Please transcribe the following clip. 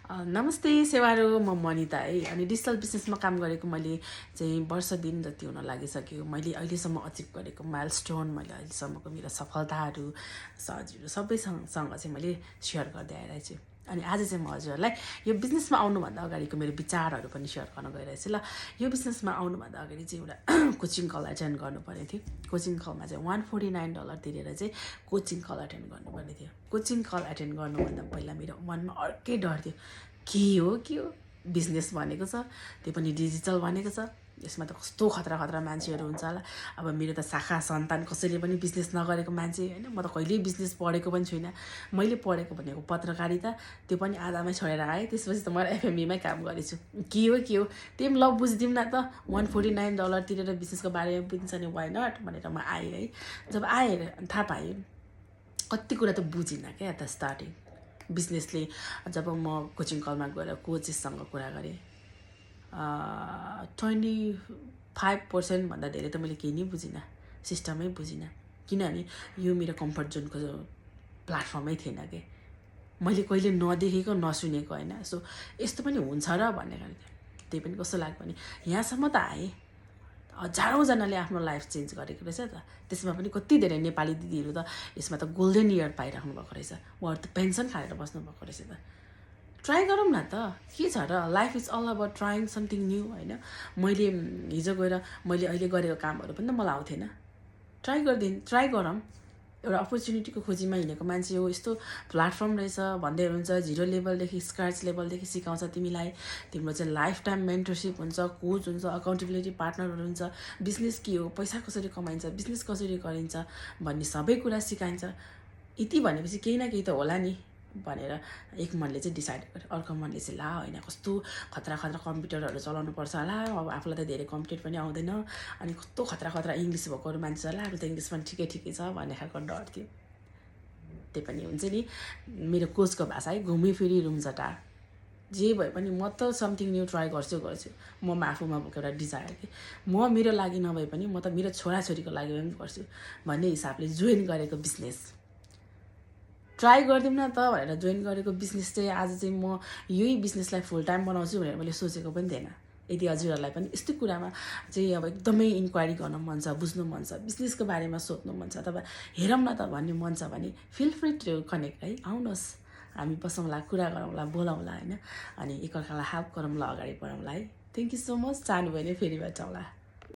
नमस्ते सेवारो, म मनिता है। अनि डिजिटल बिजनेसमा काम गरेको मैले चाहिँ वर्ष दिन जति हुन लागिसक्यो। मैले अहिलेसम्म अचिभ गरेको माइलस्टोन, मैले अहिलेसम्मको मेरो सफलताहरू, सहजहरू सबैसँग चाहिँ मैले सेयर गर्दै आइरहेको छु। अनि आज चाहिँ म हजुरहरूलाई यो बिजनेसमा आउनुभन्दा अगाडिको मेरो विचारहरू पनि सेयर गर्न गइरहेछु ल। यो बिजनेसमा आउनुभन्दा अगाडि चाहिँ एउटा कोचिङ कल एटेन्ड गर्नुपर्ने थियो। कोचिङ कलमा चाहिँ $149 तिरेर चाहिँ कोचिङ कल एटेन्ड गर्नुपर्ने थियो। कोचिङ कल एटेन्ड गर्नुभन्दा पहिला मेरो मनमा अर्कै डर थियो। के हो बिजनेस भनेको छ, त्यो पनि डिजिटल भनेको छ, यसमा त कस्तो खतरा मान्छेहरू हुन्छ होला। अब मेरो त शाखा सन्तान कसैले पनि बिजनेस नगरेको मान्छे होइन, म त कहिल्यै बिजनेस पढेको पनि छुइनँ। मैले पढेको भनेको पत्रकारिता, त्यो पनि आधामै छोडेर आएँ। त्यसपछि त म एफएमईमै काम गरेछु। के हो त्यही पनि ल बुझिदिउँ न त, $149 तिरेर बिजनेसको बारेमा बुझ्छ नि, वाइ नट भनेर म आएँ है। जब आएर थाहा पाएँ कति कुरा त बुझिनँ क्या एट द स्टार्टिङ बिजनेसले। जब म कोचिङ कलमा गएर कोचेससँग कुरा गरेँ, 25% भन्दा धेरै त मैले केही नै बुझिनँ, सिस्टमै बुझिनँ। किनभने यो मेरो कम्फर्ट जोनको प्लेटफर्मै थिएन कि मैले कहिले नदेखेको नसुनेको होइन। सो यस्तो पनि हुन्छ र भन्ने खालको। त्यही पनि कस्तो लाग्यो भने यहाँसम्म त आएँ, हजारौँजनाले आफ्नो लाइफ चेन्ज गरेको रहेछ त। त्यसमा पनि कति धेरै नेपाली दिदीहरू त यसमा त गोल्डन इयर पाइराख्नु भएको रहेछ, उहाँहरू त पेन्सन खाएर बस्नुभएको रहेछ त। ट्राई गरौँ न त, के छ र, life is all about trying something new होइन। मैले हिजो गएर मैले अहिले गरेको कामहरू पनि त मलाई आउँथेन। ट्राई गरौँ। एउटा अपर्च्युनिटीको खोजीमा हिँडेको मान्छे हो, यस्तो प्लेटफर्म रहेछ भन्दै हुन्छ, 0 लेभलदेखि स्क्रच लेभलदेखि सिकाउँछ तिमीलाई। तिम्रो चाहिँ लाइफ टाइम मेन्टरसिप हुन्छ, कोच हुन्छ, अकाउन्टेबिलिटी पार्टनरहरू हुन्छ। बिजनेस के हो, पैसा कसरी कमाइन्छ, बिजनेस कसरी गरिन्छ भन्ने सबै कुरा सिकाइन्छ। यति भनेपछि केही न केही त होला नि भनेर एक मनले चाहिँ डिसाइड गर्यो। अर्को मनले चाहिँ ला होइन, कस्तो खतरा कम्प्युटरहरू चलाउनु पर्छ होला, अब आफूलाई त धेरै कम्प्युटर पनि आउँदैन, अनि कस्तो खतरा इङ्ग्लिस भएकोहरू मान्छे होला, अब त इङ्ग्लिस पनि ठिकै छ भन्ने खालको डर थियो। त्यही पनि हुन्छ नि, मेरो कोचको भाषा है, घुमिफिरी रुम्झटा जे भए पनि म त समथिङ न्यू ट्राई गर्छु। ममा आफूमा भएको एउटा डिजायर कि म मेरो लागि नभए पनि म त मेरो छोराछोरीको लागि पनि गर्छु भन्ने हिसाबले जोइन गरेको बिजनेस। ट्राई गरिदिउँ न त भनेर जोइन गरेको बिजनेस चाहिँ आज चाहिँ म यही बिजनेसलाई फुल टाइम बनाउँछु भनेर मैले सोचेको पनि थिएन। यदि हजुरहरूलाई पनि यस्तो कुरामा चाहिँ अब एकदमै इन्क्वायरी गर्न मन छ, बुझ्नु मन छ, बिजनेसको बारेमा सोध्नु मन छ, अथवा हेरौँ न त भन्ने मन छ भने फिल फ्री टु कनेक्ट है, आउनुहोस्, हामी बसौँला, कुरा गरौँला, बोलाउँला होइन, अनि एकअर्कालाई हेल्प गरौँला, अगाडि बढाउँला है। Thank you so much. चाहनु भयो भने फेरि भेटौँला।